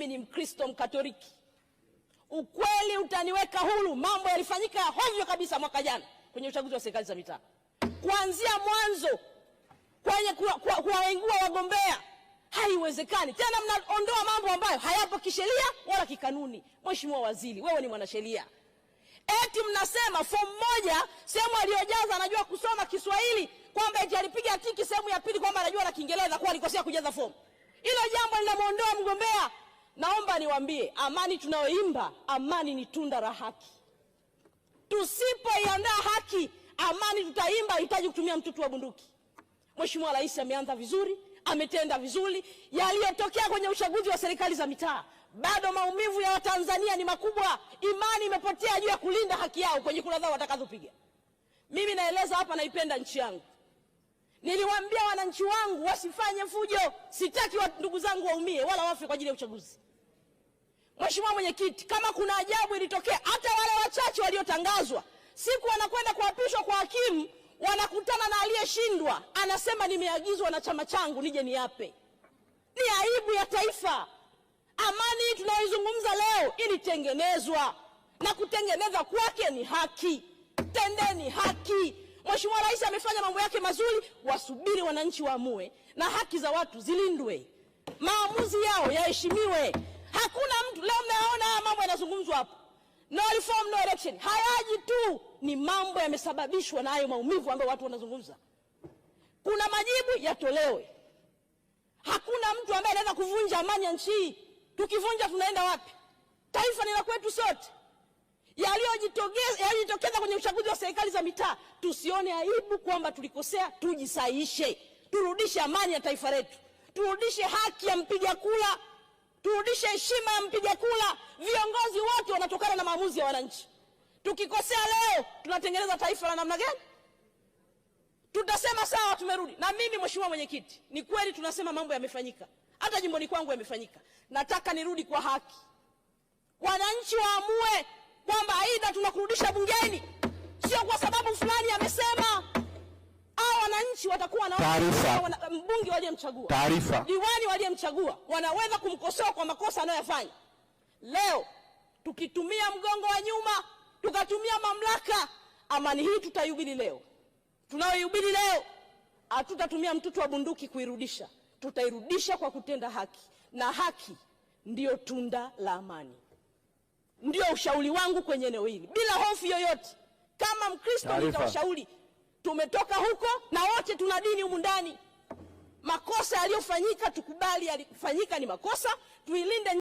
Mimi ni Mkristo Mkatoliki. Ukweli utaniweka huru. Mambo yalifanyika ya hovyo kabisa mwaka jana kwenye uchaguzi wa serikali za mitaa, kuanzia mwanzo kwenye kuwaengua wagombea haiwezekani tena. Mnaondoa mambo ambayo hayapo kisheria wala kikanuni. Mheshimiwa Waziri, wewe ni mwanasheria, eti mnasema fomu moja sehemu aliyojaza anajua kusoma Kiswahili, kwamba eti alipiga tiki sehemu ya pili kwamba anajua na Kiingereza, kuwa alikosea kujaza fomu. Hilo jambo linamwondoa mgombea. Naomba niwaambie, amani tunayoimba, amani ni tunda la haki. Tusipoiandaa haki, amani tutaimba, hitaji kutumia mtutu wa bunduki. Mheshimiwa Rais ameanza vizuri, ametenda vizuri. Yaliyotokea kwenye uchaguzi wa serikali za mitaa, bado maumivu ya Watanzania ni makubwa. Imani imepotea juu ya kulinda haki yao kwenye kura zao watakazopiga. Mimi naeleza hapa, naipenda nchi yangu. Niliwaambia wananchi wangu wasifanye fujo, sitaki ndugu zangu waumie wala wafe kwa ajili ya uchaguzi. Mheshimiwa Mwenyekiti, kama kuna ajabu ilitokea, hata wale wachache waliotangazwa siku wanakwenda kuapishwa kwa hakimu, wanakutana na aliyeshindwa, anasema nimeagizwa na chama changu nije niape. Ni aibu ya taifa. Amani hii tunayoizungumza leo ilitengenezwa, na kutengeneza kwake ni haki. Tendeni haki. Mheshimiwa Rais amefanya mambo yake mazuri, wasubiri wananchi waamue, na haki za watu zilindwe, maamuzi yao yaheshimiwe. Hakuna mtu leo, mnayaona haya mambo yanazungumzwa hapa, no reform no election, hayaji tu, ni mambo yamesababishwa na hayo maumivu ambayo watu wanazungumza. Kuna majibu yatolewe. Hakuna mtu ambaye anaweza kuvunja amani ya nchi hii. Tukivunja tunaenda wapi? Taifa ni la kwetu sote. Yaliyojitokeza kwenye uchaguzi wa serikali za mitaa, tusione aibu kwamba tulikosea, tujisahihishe, turudishe amani ya taifa letu, turudishe haki ya mpiga kura, turudishe heshima ya mpiga kura. Viongozi wote wanatokana na maamuzi ya wananchi. Tukikosea leo, tunatengeneza taifa la namna gani? Tutasema sawa, tumerudi. Na mimi Mheshimiwa Mwenyekiti, ni kweli tunasema mambo yamefanyika, hata jimboni kwangu yamefanyika. Nataka nirudi kwa haki, wananchi waamue kwamba aidha tunakurudisha bungeni, sio kwa sababu fulani amesema. Hao wananchi watakuwa na Taarifa. mbunge waliyemchagua, Taarifa. diwani waliyemchagua, wanaweza kumkosoa kwa makosa anayoyafanya. Leo tukitumia mgongo wa nyuma, tukatumia mamlaka, amani hii tutaihubiri leo, tunayoihubiri leo, hatutatumia mtutu wa bunduki kuirudisha, tutairudisha kwa kutenda haki, na haki ndiyo tunda la amani. Ndio ushauri wangu kwenye eneo hili, bila hofu yoyote. Kama Mkristo Taarifa. nitawashauri, tumetoka huko na wote tuna dini humu ndani. Makosa yaliyofanyika tukubali, yalifanyika ni makosa, tuilinde.